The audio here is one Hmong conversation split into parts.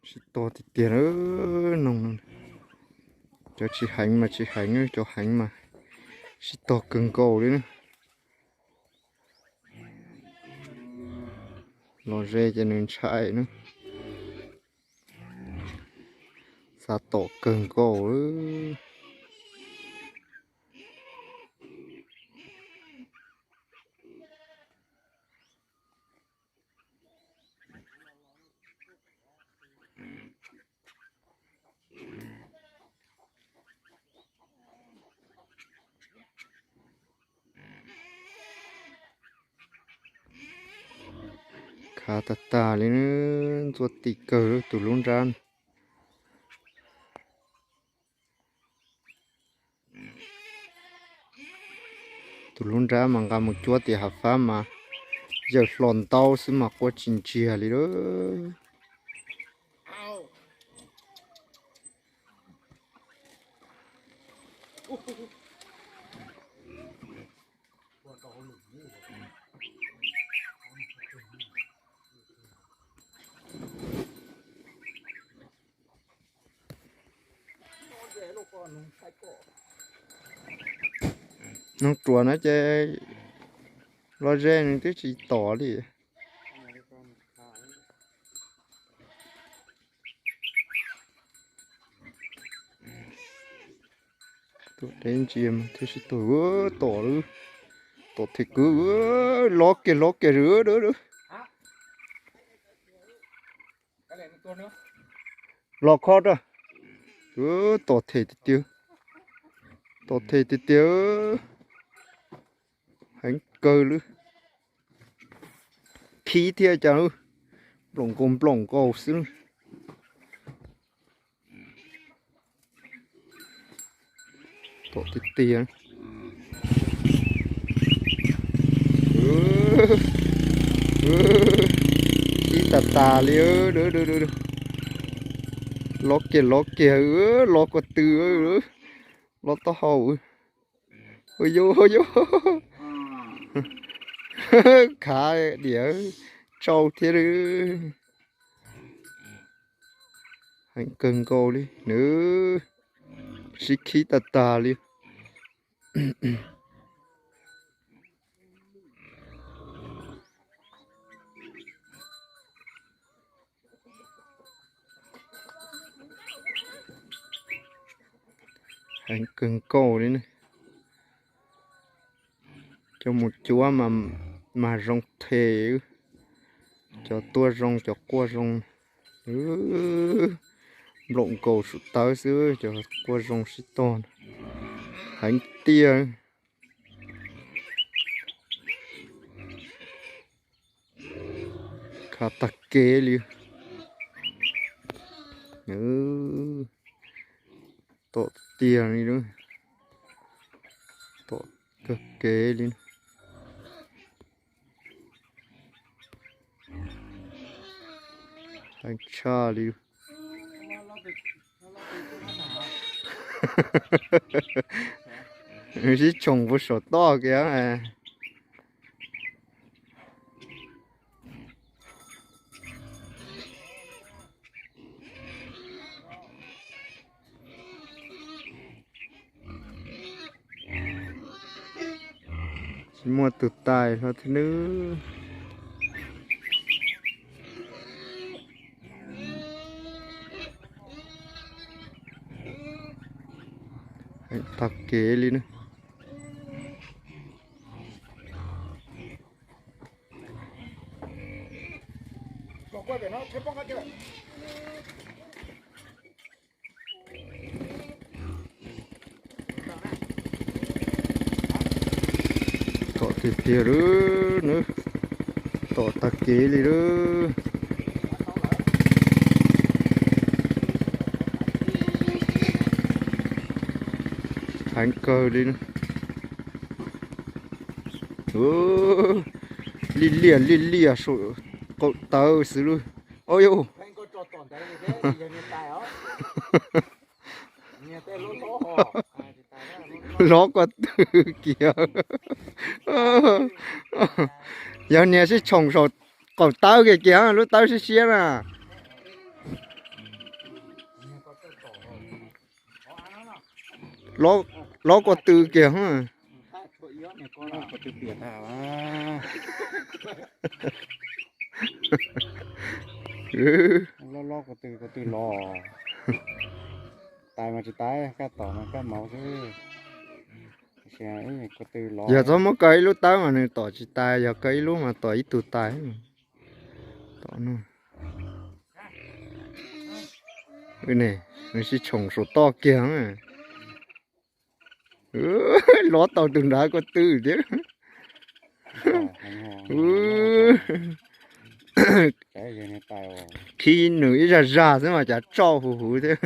Sib tog tiag tiag na, noog no. Cov tsis heev mas tsis heev, cov heev mas sib tog kawg nkaus li na. Los ze ces nws ntshai na. Xav tom kawg nkaus. Khav tag tag li, ntxuaj ti kawg tus lub nrab. Tus lub nrab mas nqa mus cuab tim hav fab mas yawm hlo ntaub xwb mas quaj tsis ntsiag li lawm. Noog ruam no ces los ze nws twb tsis tom li. Tuaj deb ntsia mas thiaj sib tog, tom lawm, tom them kwv, lov kiag lov kiag. Los kho rau, tom them tiag tiag, tom them tiag tiag, heev kawg li. Khib thiab cas, nploom nkaus nploom nkaus xwb. Tom tiag tiag. Khib tas tas li. Lov kiag lov kiag, lov ko tw, lov taub hau. Ua yuj ua yuj, khav diam tsau thiab li. Heev kawg nkaus li, nws sib khib tag tag li. Heev kawg nkaus li ne. Cov mus cuab mas zoo them, cov tuaj zoo cov quaj zoo. Nploom nkaus sum tawv xwb, cov quaj zoo sib tog, heev tiag. Khav tag kev li. Tom tiag li, tom kawg kev li. Heev tshaj li. Sib tshoom puag saum toj kiag. Tsis muaj tus tais hlo thiab nawb. Tag kev li na. Tom tiag tiag lawm, tom tag kev li lawm. Heev kawg li. Lij liaj lij liaj saum qaum tawv xwb lub. Au yau, lov ko tw kiag. Yog niag sib tshoom saum qaum tawb kiag kiag, lub tawb siab siab na. Lob, lob ko tw kiag. Lob lob ko tw, ko tw los. Tais mas tsis tais, kab tom mas kab mauv xwb. Yog txhob muab kaw ib lub tawb mas nws tom tsis tais, yog kaw ib lub mas tom ib tug tais. Tom no. Ne, nws sib tshoom saum toj kiag. Lob tau tus nrad ko tw thiab. Khib nws ib zaj zaj xwb mas cas tsauj huv huv thiab.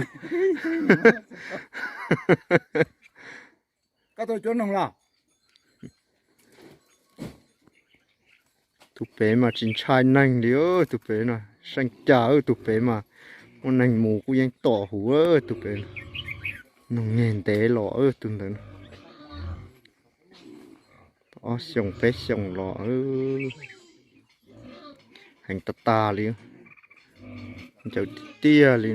Tus pem mas tsis ntshai neeg li, tus pem no seej cas, tus pem mas muaj neeg mus kuj yeej tom huv, tus pem no. Noog nyeg ntev los tus ntawd no. Ob xyoos peb xyoos los heev tag tag li, ncaws tiag tiag li.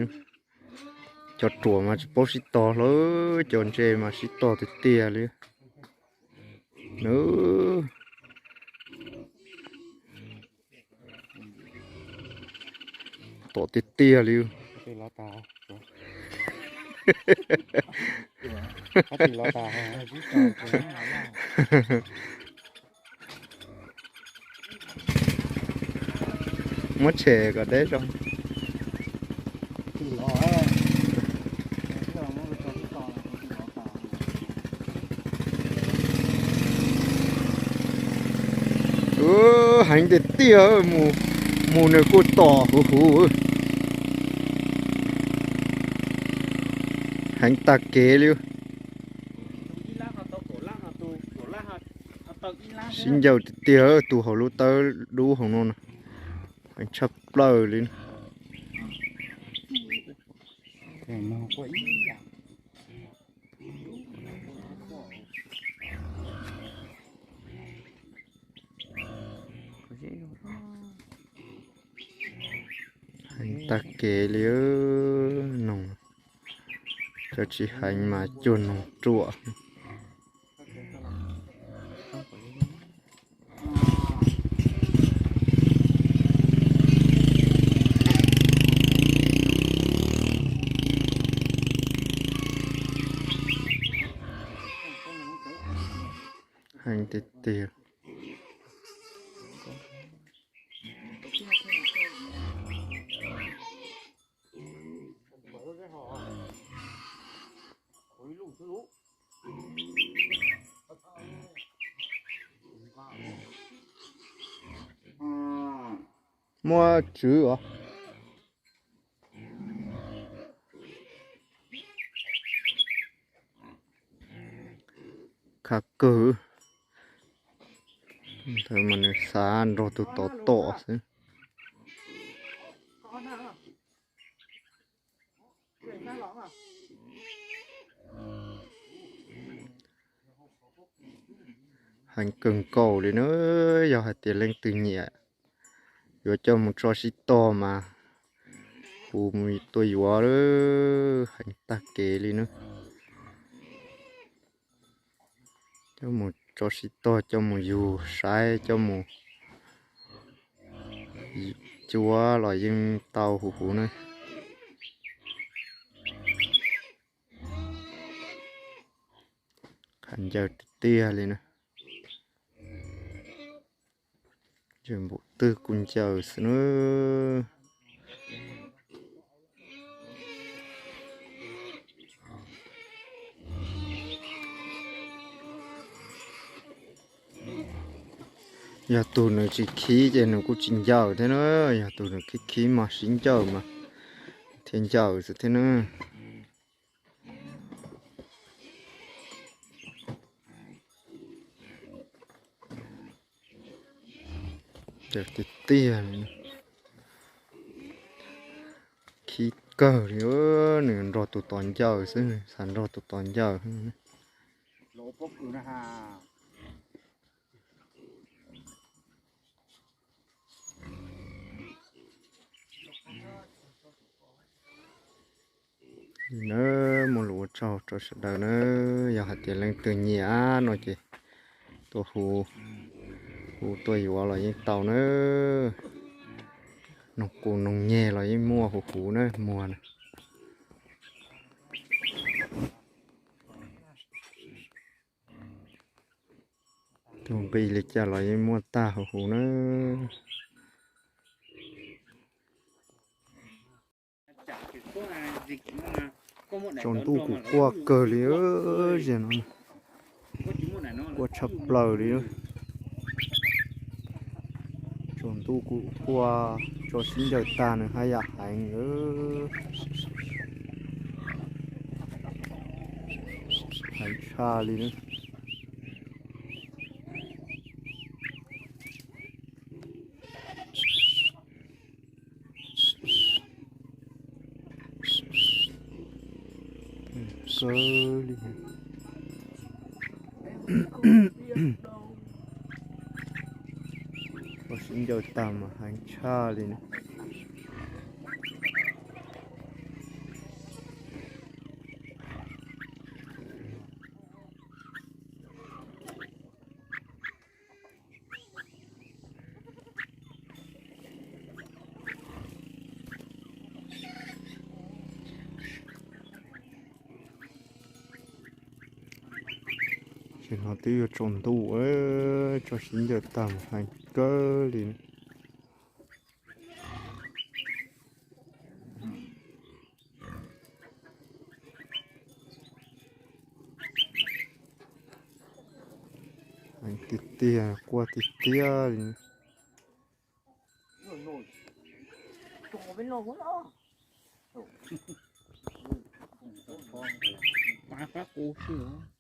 Cov ruam mas tsis paub sib tog lawm, cov ntse mas sib tog tiag tiag li. Tom tiag tiag li. Muab tshem kom deb tso. Heev tiag tiag, mus nws kuj tom huv huv. Heev tag kev li. Sib ncawg tiag tiag, tus hauv lub tawb dub hauv no na, heev tshaj plaws li. Heev tag kev li. Noog, cov tsis heev mas cuag noog ruam. Heev tiag tiag. Muaj tswv os. Khav kawg. Ntawd mas nws xav nrog tus tod tom xwb. Heev kawg nkaus li na, yog hais tias leej twg nyiam yuav coj mus tso sib tog mas hu mus tuaj yuav, heev tag kev li na. Coj mus tso sib tog, coj mus yug saib, coj mus cuab los yeej tau huv huv na. Khav ncaws tiag tiag li na. Npaum twg kuj ncaws xwb na. Yog tus nws tsis khib ces nws kuj tsis ncaws thiab na, yog tus nws khib khib mas sib ncaws mas thiaj ncaws xwb thiab na. Ncaws tiag tiag li. Khib kawg li, nws nrog tus tod ncaws xwb, xav nrog tus tod ncaws. Na, muaj lus ua Tsaug rau sawv daws na, yog hais tias leej twg nyiam no ces tuaj hu, hu tuaj yuav los yeej tau na. Noog qus noog nyeg los yeej muaj huv huv na, muag na. Tus nqi li cas los yeej muaj tag huv huv na. Tsaus ntuj kuj quaj kawg li, ziag no quaj tshaj plaws li. Tsaus ntuj kuj quaj, tso sib ncaws tag nws haj yam heev, heev tshaj li na. Kawg li, tso sib ncaws tag mas heev tshaj li na. Tam sim no twb yuav tsaus ntuj, tso sib ncaws tag mas heev kawg li. Heev tiag tiag, quaj tiag tiag li. Pab pab qus xwb.